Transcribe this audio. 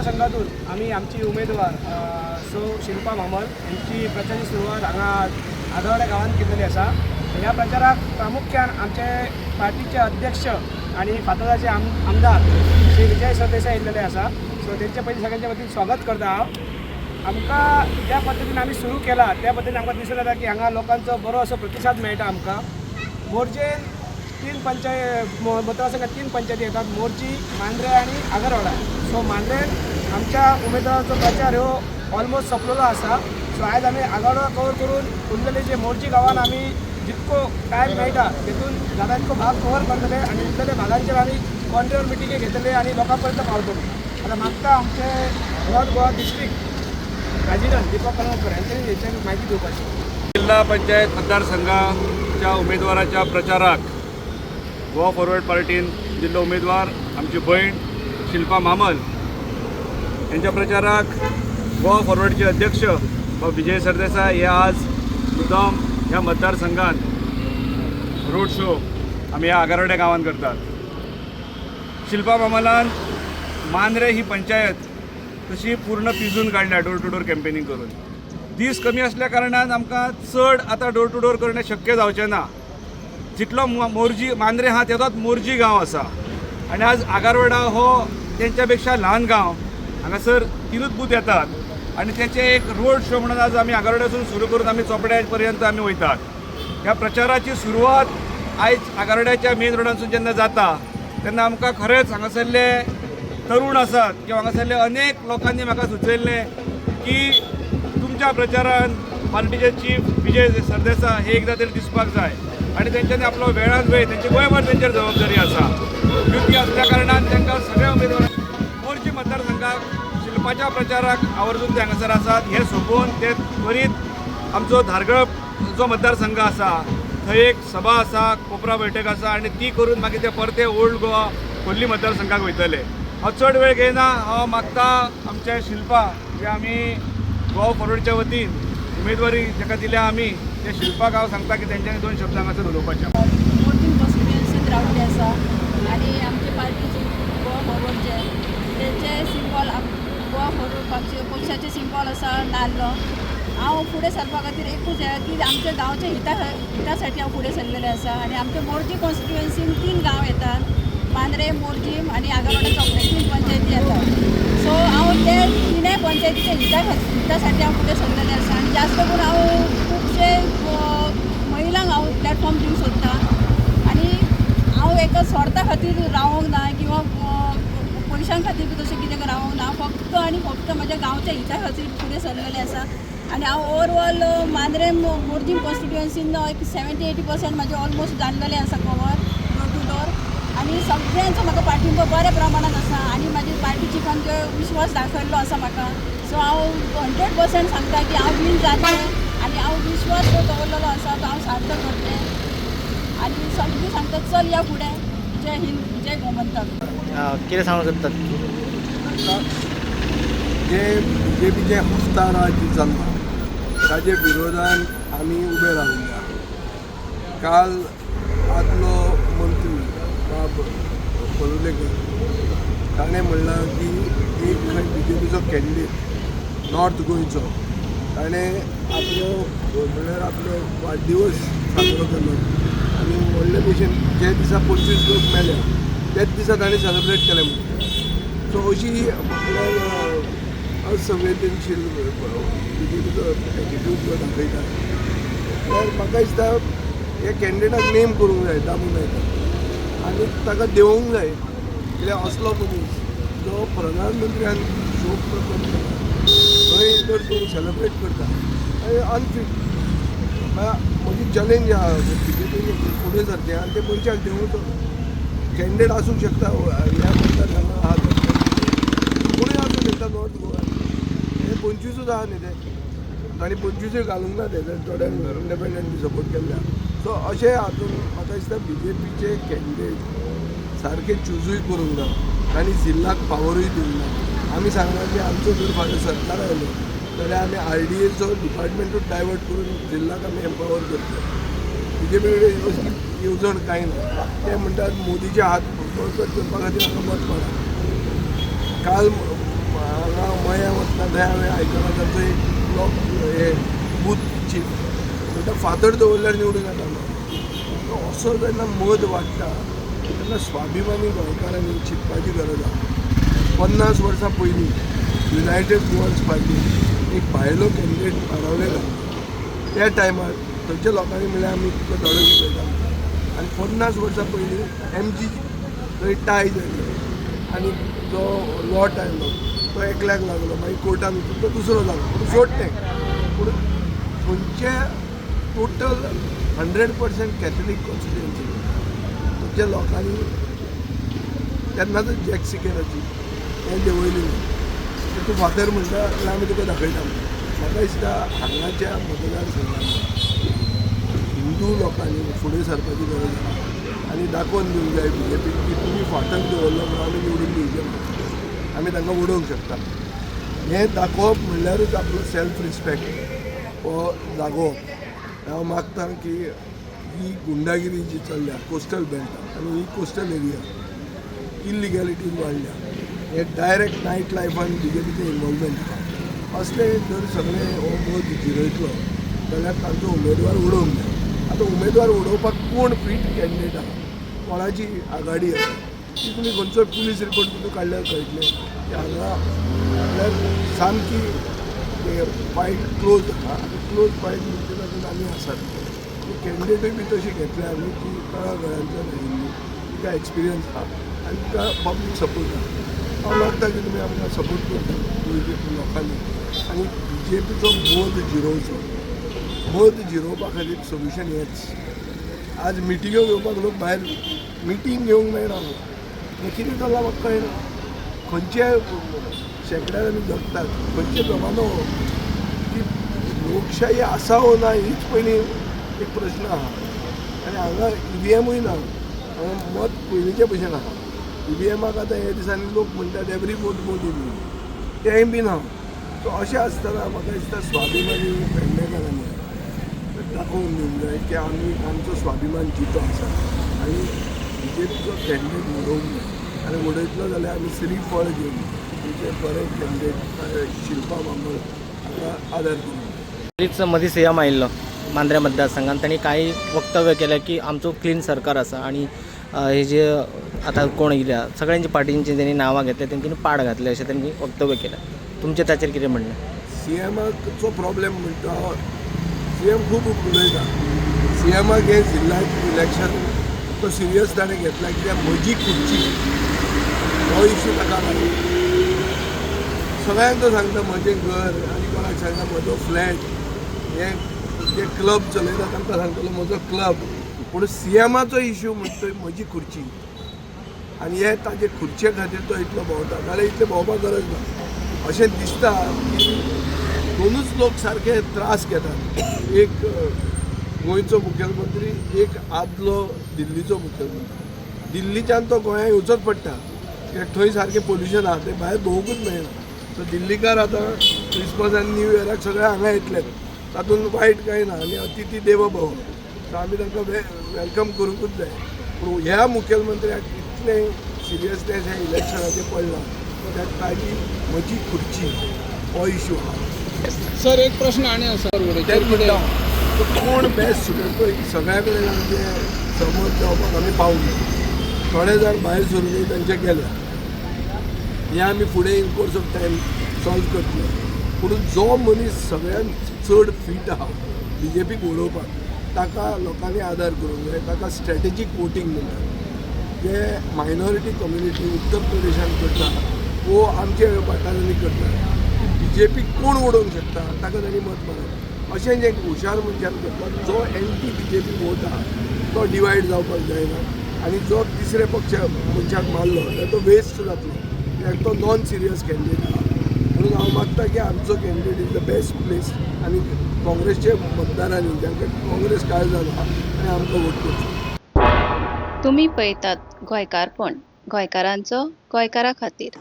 मतदारसंघातून आमी आमची उमेदवार सौ शिल्पा म्हामल यांची प्रचाराची सुरवात हांगा आदवड्या गांवांत केलेली आसा. ह्या प्रचाराक प्रामुख्यान आमचे पार्टीचे अध्यक्ष आणि फातोर्डाचे आमदार श्री विजय सरदेसाय येयल्लेले आसा. सो तेंचे पयलीं सगळ्यांच्या वतीन स्वागत करता हांव. आमकां ज्या पद्दतीन आमी सुरू केला त्या पद्दतीन आमकां दिसून येता की हांगा लोकांचो बरो असो प्रतिसाद मेळटा. आमकां मोरजेन तीन पंचायत मतदारसंघात तीन पंचायती येतात, मोरजी, मांद्रे आनी आगरवाडा. सो मांद्रेन आमच्या उमेदवाराचो प्रचार ह्यो ऑलमोस्ट सोंपलेलो आसा. सो आयज आमी आगरवाडा कवर करून उरलेले जे मोरजी गांवान आमी जितको टायम मेळटा तितून जाता तितको भाग कवर करतले आनी उरलेले भागांचेर आमी कॉन्ट्रोल मिटिंगी घेतले आनी लोकां पर्यंत पावतले. आतां मागता आमचे north Goa district president Deepak Kalamkar यांच्यानी हेच्यार माहिती दिवपाची. जिल्हा पंचायत मतदारसंघाच्या उमेदवाराच्या प्रचाराक गोवा फॉरवर्ड पार्टीन दिल्लो उमेदवार आमची भयण शिल्पा म्हामल यांच्या प्रचाराक गोवा फॉरवर्डचे अध्यक्ष बाब विजय सरदेसाय हे आज मुद्दाम ह्या मतदारसंघात रोड शो आमी ह्या आगारवाड्या गांवांत करतात. शिल्पा म्हामलान मांद्रे ही पंचायत तशी पूर्ण पिजून काडल्या डोर टू डोर कॅम्पेनींग करून. दीस कमी असल्या कारणान आमकां चड आतां डोर टू डोर करणे शक्य जावचें ना. जितलो मोरजी मांद्रे आहा तेदोच मोरजी गांव आसा आनी आज आगारवाडा हो तेंच्या पेक्षा ल्हान गांव. हांगासर तिनूच बूथ येतात आनी तेचे एक रोड शो म्हणून आज आमी आगारवाड्यासून सुरू करून आमी चोपड्या पर्यंत आमी वयतात. ह्या प्रचाराची सुरवात आयज आगारवाड्याच्या मेन रोडांसून जेन्ना जाता तेन्ना आमकां खरेंच हांगासरले तरुण आसात किंवा हांगासरले अनेक लोकांनी म्हाका सुचयल्लें की तुमच्या प्रचारान पार्टीचे चीफ विजय सरदेसाय हे एकदां तरी दिसपाक जाय आनी तेंच्यांनी आपलो वेळान वेळ तेंची गोंयभर तेंचेर जबाबदारी आसा. युती असल्या कारणान तांकां सगळ्या उमेदवारांक मोरजी मतदारसंघाक शिल्पाच्या प्रचाराक आवर्जून ते हांगासर आसात. हे सोंपोवन ते त्वरीत आमचो धारगळ जो मतदारसंघ आसा थंय एक सभा आसा, कोपरा बैठक आसा आनी ती करून मागीर ते परते ओल्ड गोवा खोर्ली मतदारसंघाक वयतले. हांव चड वेळ घेयना. हांव मागता आमच्या शिल्पा जे आमी गोवा फॉरवर्डच्या वतीन उमेदवारी जाका दिल्या आमी त्या शिल्पाक हांव सांगता की तेंच्यांनी दोन शब्द हांगासर उलोवपाचे. मोरजीम कॉन्स्टिट्युएन्सीत रावल्ले आसा आनी आमचे पार्टीचे गोवा फॉरवर्डचे तेंचे सिंबॉल, गोवा फॉरवर्ड पक्षाचे सिंबॉल आसा नाल्ल. हांव फुडें सरपा खातीर एकूच हें की आमच्या गांवच्या हितासाठी हांव फुडें सरलेलें आसा. आनी आमच्या मोरजी कॉन्स्टिट्युएन्सीन तीन गांव येतात, मांद्रे, मोरजीम आनी आगरवाडा चोपडे, तीन पंचायती येतात. सो हांव ते तिनूय पंचायतीच्या हितासाठी हांव फुडें सरलेलें आसा. आनी जास्त करून हांव खुबशे महिलांक हांव प्लॅटफॉर्म दिवंक सोदतां आनी हांव एका स्वार्था खातीर रावोंक ना किंवा पयशां खातीर बी तशें कितें रावोंक ना. फक्त आनी फक्त म्हज्या गांवच्या हिता खातीर फुडें सरलेलें आसा. आनी हांव ओवरऑल मांद्रे मोरजीम कॉन्स्टिट्युएन्सीन एक 70-80% म्हाजें ऑलमोस्ट जाल्लेलें आसा कवर डोर टू डोर. आनी सगळ्यांचो म्हाका पाठिंबो बऱ्या प्रमाणान आसा आनी म्हाजी पार्टी चिफान जो विश्वास दाखयल्लो आसा म्हाका, सो हांव 100% सांगता की हांव वीन जातलें आनी हांव विश्वास जो दवरलेलो आसा तो हांव सार्थ करतलें. आनी सगळीं सांगता, चल या फुडें. जय हिंद, जय गोमंतक. कितें सांगूंक सोदतात? जे बीजेपीचें हफ्ता राज्य चल्लां ताजे विरोधान आमी उबे रावल्या. काल आदलो मंत्री बाब परुलेकर ताणें म्हणलां की एक खंय बीजेपीचो कॅन्डिडेट नॉर्थ गोंयचो ताणें आपलो म्हणल्यार आपलो वाडदिवस साजरो केलो आनी व्हडले भशेन जे दिसा 25 लोक मेले तेच दिसा ताणें सेलिब्रेट केलें म्हणून. सो अशी म्हणल्यार असंवेदनशील बीजेपीचो एटिट्यूड जो दाखयता जाल्यार म्हाका दिसता हे कॅन्डिडेटाक नेम करूंक जाय दामू नायक आनी ताका देंवोवंक जाय. कित्याक असलो मनीस जो प्रधानमंत्र्यान शोक प्रकट केला थंय जर तूं सेलिब्रेट करता अनफीट. म्हजी चॅलेंज आहा बीजेपीन फुडें सरचें आनी ते मनशाक देंवोवचो. कॅन्डिडेट आसूंक शकता ह्या मतदारसंघात आहा, कोणूय आसूंक शकता. नॉर्थ गोवा हे 25ूच आहा न्ही ते, तांणी 25ूय घालूंक ना ते, थोड्यांक इंडिपेंडंट सपोर्ट केल्ले. सो अशें हातून म्हाका दिसता बीजेपीचे कॅन्डिडेट सारके चुजूय करूंक ना, तांणी जिल्लाक पावरूय दिवंक ना. आमी सांगलां की आमचो जर फाल्यां सरकार आयलें जाल्यार आमी आरडीएचो डिपार्टमेंटूच डायवर्ट करून जिल्लाक आमी एम्पावर करतले. बीजेपी कडेन असली येवजण कांय ना. ते म्हणटात मोदीचे हात बळकट करपा खातीर आमकां मत पडा. काल हांगा मया वतना थंय हांवें आयकलां तांचो एक ब्लॉक हे बूथ चीफ म्हणटा, फातर दवरल्यार निवडून येता. असो जेन्ना मद वाडटा तेन्ना स्वाभिमानी गोंयकारांनी चिंतपाची गरज आसा. 50 वर्सां पयलीं युनायटेड गोवन्स पार्टी एक भायलो कॅन्डिडेट बाणावले घातलो. त्या टायमार थंयच्या लोकांनी म्हणल्यार आमी तुका धडो शिकयता. आनी 50 वर्सां पयलीं एमजी थंय टाय जाली आनी जो लॉट आयलो तो एकल्याक लागलो, मागीर कोर्टान वचून तो दुसरो जालो. पूण सोड तें, पूण थंयचे टोटल 100% कॅथलीक कॉन्स्टिट्युएन्सी, थंयच्या लोकांनी तेन्नाच जॅक सिकेराची हें देंवयली. तूं फातर म्हणटा जाल्यार आमी तुका दाखयता. म्हाका दिसता हांगाच्या मतदारसंघांत हिंदू लोकांनी फुडें सरपाची गरज आसा आनी दाखोवन दिवंक जाय बी जे पीक की तुमी फातर दवरलो म्हणून आमी निवडून दिवचे ना, आमी तांकां उडोवंक शकता. हें दाखोवप म्हणल्यारूच आपलो सेल्फ रिस्पेक्ट हो जागोवप. हांव मागता की ही गुंडागिरी जी चल्ल्या कोस्टल बेल्टान आनी ही कोस्टल एरिया इलिगॅलिटीज वाडल्या, हे डायरेक्ट नायट लायफान बी जे पीचें इनवॉल्वमेंट आसा. असले जर सगळे हो मत जिरयतलो जाल्यार तांचो उमेदवार उडोवंक जाय. आतां उमेदवार उडोवपाक कोण फीट कॅन्डिडेट आसा, कोणाची आघाडी आसा ती तुमी खंयचोय पुलीस रिपोर्ट तुमी काडल्यार कळटलें की हांगा म्हळ्यार सामकी फायट क्लोज आसा. आनी क्लोज फायट म्हणजे तातूंत आमी आसात. कॅन्डिडेटूय बी तशी घेतल्या आमी की तळागळांतल्यान आयिल्ली, तिका एक्सपिरियन्स आसा आनी तिका पब्लीक सपोर्ट आसा. हांव मागता की तुमी आमकां सपोर्ट करता गोंयच्या लोकांनी आनी बी जे पीचो मद जिरोवचो. मद जिरोवपा खातीर सोल्युशन हेंच. आज मिटिंग्यो घेवपाक लोक भायर मिटींग घेवंक मेळना. हें कितें चल्लां म्हाका कळना. खंयच्या शेंकड्यान आमी जगतात, खंयचे जमानो की लोकशाही आसा वो ना हीच पयलीं एक प्रश्न आसा. आनी हांगा ई व्ही एमूय ना, हांगा मत पयलींचे भशेन आसा. ई व्ही एमाक आतां हे दिसांनी लोक म्हणटात एवरी वोट मोदी म्हणून, तेंय बी ना. सो अशें आसतना म्हाका दिसता स्वाभिमानी पेडणेकारांनी दाखोवन दिवंक जाय की आमी आमचो स्वाभिमान जितो आसा आनी बी जे पीचो कॅन्डिडेट उडोवंक जाय. आनी उडयतलो जाल्यार आमी श्रीफळ घेवन आमचे बरे कॅन्डिडेट शिल्पा म्हांबल हांकां आदार दिवंक जाय. हालींच मदीं सी एम आयिल्लो मांद्रे मतदारसंघात, तांणी कांय वक्तव्य केलें की आमचो क्लीन सरकार आसा आनी हे जे आतां कोण येयल्या सगळ्यांच्या पार्टींची तेणी नांवां घेतल्या, तेंच्यांनी पाड घातले अशें तेणी वक्तव्य केलें. तुमचें ताचेर कितें म्हणणें? सी एमाचो प्रॉब्लेम म्हणटा, सी एम खूब उलयता. सी एमाक हें जिल्ला इलेक्शन तो सिरियस ताणें घेतला कित्याक म्हजी खुर्ची हो इशू ताका लागला. सगळ्यांक तो सांगता म्हजें घर, आनी कोणाक सांगता म्हजो फ्लॅट, हे जे क्लब चलयता तांकां सांगतलो म्हजो क्लब. पूण सी एमाचो इशू म्हणटा म्हजी खुर्ची, आनी हे ताजे खुर्चे खातीर तो इतलो भोंवता, नाल्यार इतलें भोंवपाक गरज ना. अशें दिसता की दोनूच लोक सारके त्रास घेतात, एक गोंयचो मुखेलमंत्री, एक आदलो दिल्लीचो मुखेलमंत्री. दिल्लीच्यान तो गोंया येवचोच पडटा कित्याक थंय सारकें पोल्युशन आसा, थंय भायर भोंवकूच मेळना. सो दिल्लीकार आतां क्रिसमस आनी न्यू इयराक सगळे हांगा येतले, तातूंत वायट कांय ना आनी अतिथी देवो भव, सो आमी तांकां welcome करूंकूच जाय. पूण ह्या मुखेलमंत्र्याक इतलें सिरियसनेस ह्या इलेक्शनाचें पडलां कित्याक ताजी म्हजी खुर्ची हो इशू आसा. सर एक प्रश्न आनी आसा, तेच म्हणटा कोण बेस्ट सुटेड पळय सगळ्या कडेन आमचे सहमत जावपाक आमी पावूंक ना. थोडे जाण भायर सरून तांचे गेले, हें आमी फुडें in course of time solve करतले. पूण जो मनीस सगळ्यांत चड फीट आसा बी जे पीक उडोवपाक ताका लोकांनी आदार करूंक जाय. ताका स्ट्रॅटेजीक वोटींग म्हणटात, जे मायनॉरिटी कम्युनिटी उत्तर प्रदेशांत करता वो आमच्या वाठारांनी करता. बी जे पी कोण उडोवंक शकता ताका तांणी मत मारप. अशें जें हुशार मनशान करता, जो anti B J P vote आसा तो डिवायड जावपाक जायना आनी जो तिसरे पक्ष मनशाक मारलो जाल्यार तो वेस्ट जातलो कित्याक तो नॉन सिरियस कॅन्डिडेट आसा. म्हणून हांव मागता की आमचो candidate is the best place आनी काँग्रेसचे मतदारांनी जांकां काँग्रेस कांय जाला आनी आमकां वोट करचो. तुमी पळयतात गोंयकारपण, गोंयकारांचो गोंयकारा खातीर.